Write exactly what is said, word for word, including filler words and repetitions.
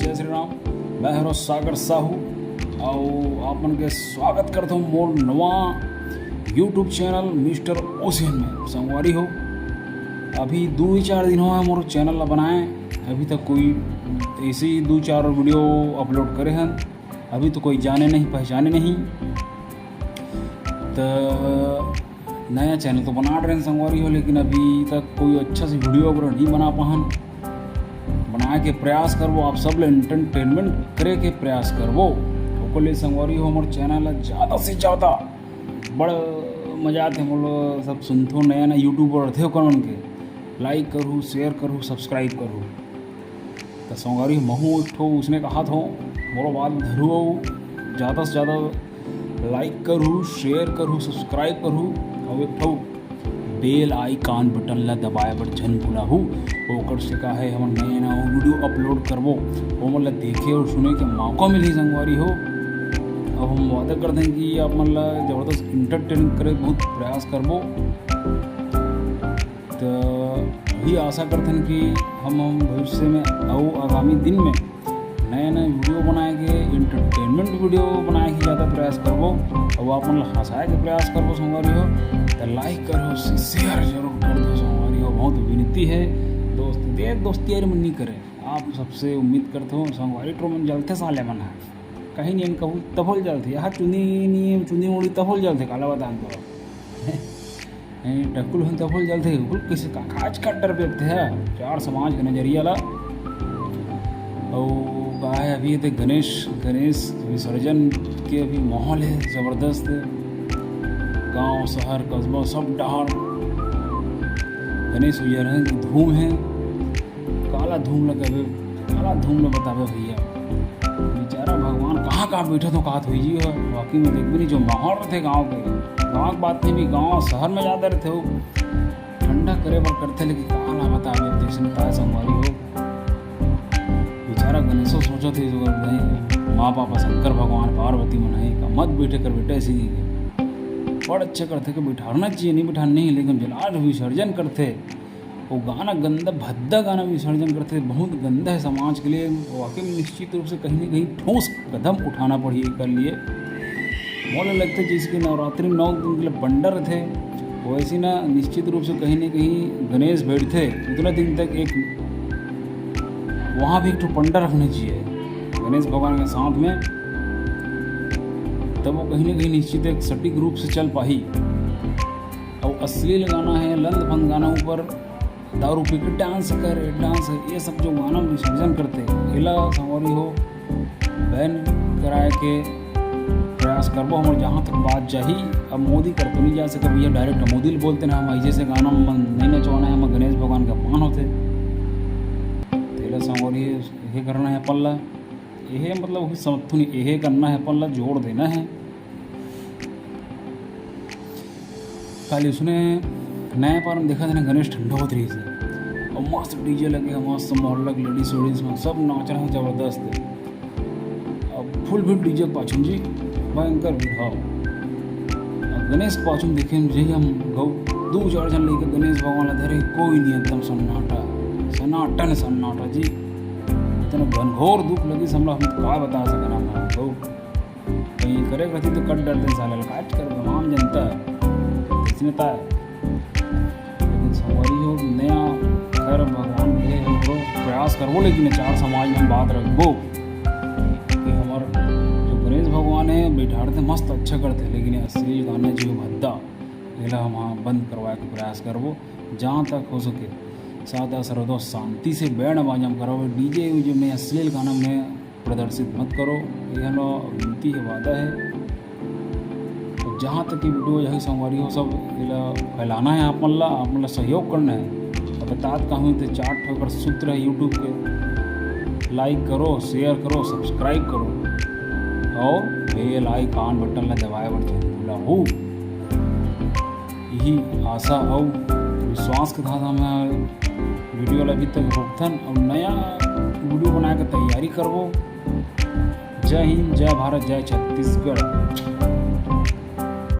जय श्री राम। मैं हरो सागर साहू, अउ आप मन के स्वागत करता हूँ मोर नवा YouTube चैनल मिस्टर ओशियन में। संगवारी हो, अभी दू ही चार दिन हुआ है मोर चैनल ला बनाए, अभी तक कोई ऐसे ही दू चार वीडियो अपलोड करे हैं, अभी तो कोई जाने नहीं पहचाने नहीं। तो नया चैनल तो बना रहे हैं संगवारी हो, लेकिन अभी तक कोई अच्छा सी वीडियो वगैरह नहीं बना पाहन। बना के प्रयास करबो, आप सब ले एंटरटेनमेंट करे के प्रयास करबो। ओकर लिए संगवारी हो, हमर चैनल ला ज़्यादा से ज़्यादा, बड़ मजा आते, हम लोग सब सुनथो, नया नया यूट्यूबर रथे ओकर मन के, लाइक करू, शेयर करू, सब्सक्राइब करू। तो संगवारी, महू एक ठो उसने कहा था, मोरो बात धरू, ज़्यादा से ज़्यादा लाइक करू, शेयर करू, सब्सक्राइब करू, और एक ठो बेल आइकन बटन ला दबाए बर झन भुलाहू। ओकर से का है, हमन नए नए वीडियो अपलोड करबो, ओमन ला देखे और सुने के मौका मिलही संगवारी हो। अब हम वादा करते हैं कि आप मन ला जबरदस्त एंटरटेन करे बहुत प्रयास करबो। तो वही आशा करथन कि हम, हम भविष्य में अउ आगामी दिन में नए नए वीडियो बनाए के, एंटरटेनमेंट वीडियो बनाए के ज़्यादा प्रयास करबो। अब आप मन ला हंसाए के प्रयास करबो संगवारी हो। तो लाइक करो, शेयर जरूर कर दो संगवारी हो, बहुत विनती है। दोस्त दे दोस्ती यार मन नहीं करे, आप सबसे उम्मीद करते हो। संगवारी टो मन जलते साले मन है, कहीं नहीं कहूँ तभोल जलते, यहाँ चुनी नहीं चुनी मुड़ी तभोल जलते, काला बतान तो। नहीं, टकुल हन तभोल जलते, कुल कैसे का, काज का डर बेबते है, चार समाज के नजरिया ला। और का है, अभी तो गणेश, गणेश विसर्जन के अभी माहौल है जबरदस्त, गांव, शहर, कस्बा, सब डहार गणेश विसर्जन की धूम है। काला धूम ला कहबे, काला धूम ला बताबे भैया, बेचारा भगवान कहाँ कहाँ बैठे तो कहत होई जी हो। वाकई में देखबे नहीं, जो माहौल रहते गाँव के, गाँव के बात नहीं भी, गाँव शहर में जाते रहते हो, ठंडा करे बर करते, लेकिन काला बताबे, जैसे ताय संगवारी हो। बेचारा गणेशो सोचत हे, जो नहीं, माँ पापा शंकर भगवान, पार्वती मन है का मत बैठे कर बेटा, ऐसे नहीं। बड़ अच्छे करते कि बिठारना चाहिए, नहीं बिठारना नहीं, लेकिन जलार विसर्जन करते, वो गाना गंदा, भद्दा गाना विसर्जन करते, बहुत गंदा है समाज के लिए। वाकई में निश्चित रूप से कहीं ना कहीं ठोस कदम उठाना पड़ी कर लिए। मोला लगता है, जिसके नवरात्रि नौ दिन के लिए बंडा रहते, वैसे ना निश्चित रूप से कहीं ना कहीं गणेश बैठते उतना दिन तक एक, वहाँ भी एक ठो पंडा रखना चाहिए गणेश भगवान के साथ में, तब वो कहीं ना कहीं निश्चित एक सटीक रूप से चल पाही। और अश्लील गाना है, लंद फंद गाना ऊपर दारू पी के डांस कर, डांस, ये सब जो गाना विसर्जन करते, एला संगवारी हो, बैन कराए के प्रयास करबो हमर, जहाँ तक बात जाही। अब मोदी कर तो नहीं जा सके भैया, डायरेक्ट मोदी ल बोलते ना हम, ऐसे से गाना मन नहीं नचवाना है, हम गणेश भगवान का अपमान होते। तेला संगवारी ये करना है पल्ला, ये मतलब कुछ समझ नहीं, ये करना है पल्ला, जोड़ देना है। खाली उसने नया पार में देखा था ना, गणेश ठंडा होत रही से, और मस्त डीजे लगे, मस्त मोहल्ला के लेडीज वेडीज में सब नाच रहे हैं जबरदस्त। अब फुल भीड़ डीजे पाछू जी, भयंकर भीड़। हाँ, अब गणेश पाछू देखे हम, जही हम गौ दो चार जन लेके गणेश भगवान ला धरे, कोई नहीं, एकदम सन्नाटा, सन्नाटन सन्नाटा जी। इतना घनघोर दुख लगी हमला, हम का बता सकना हम गौ कहीं करे रहती तो कट डरते साले, काट कर आम जनता है, इसने ता है। लेकिन संगवारी हो, नया खैर भगवान दे है, हमरो प्रयास करबो, लेकिन चार समाज में बात रखबो कि हमर जो गणेश भगवान है, बिठारते मस्त अच्छा करते, लेकिन ये अश्लील गाना जो भद्दा, एला हम हाँ बंद करवाए के प्रयास करबो। जहाँ तक हो सके, सादा सर्वदा शांति से बैंड बाजा में कराओ, डीजे वीजे में, अश्लील गाना में प्रदर्शित मत करो, यह नो विनती है, वादा है। और जहाँ तक ये वीडियो यही संगवारी हो, सब एला फैलाना है आप मन ला, आप मन ला सहयोग करना है। और बतात कहूँ तो चार ठो एकर सूत्र है YouTube के, लाइक करो, शेयर करो, सब्सक्राइब करो और बेल आइकन बटन ला दबाए बर झन भूला हो। यही आशा अउ विश्वास के साथ हम वीडियो ला अभी तक रोकथन और नया वीडियो बनाए के तैयारी करबो। जय हिंद, जय भारत, जय छत्तीसगढ़।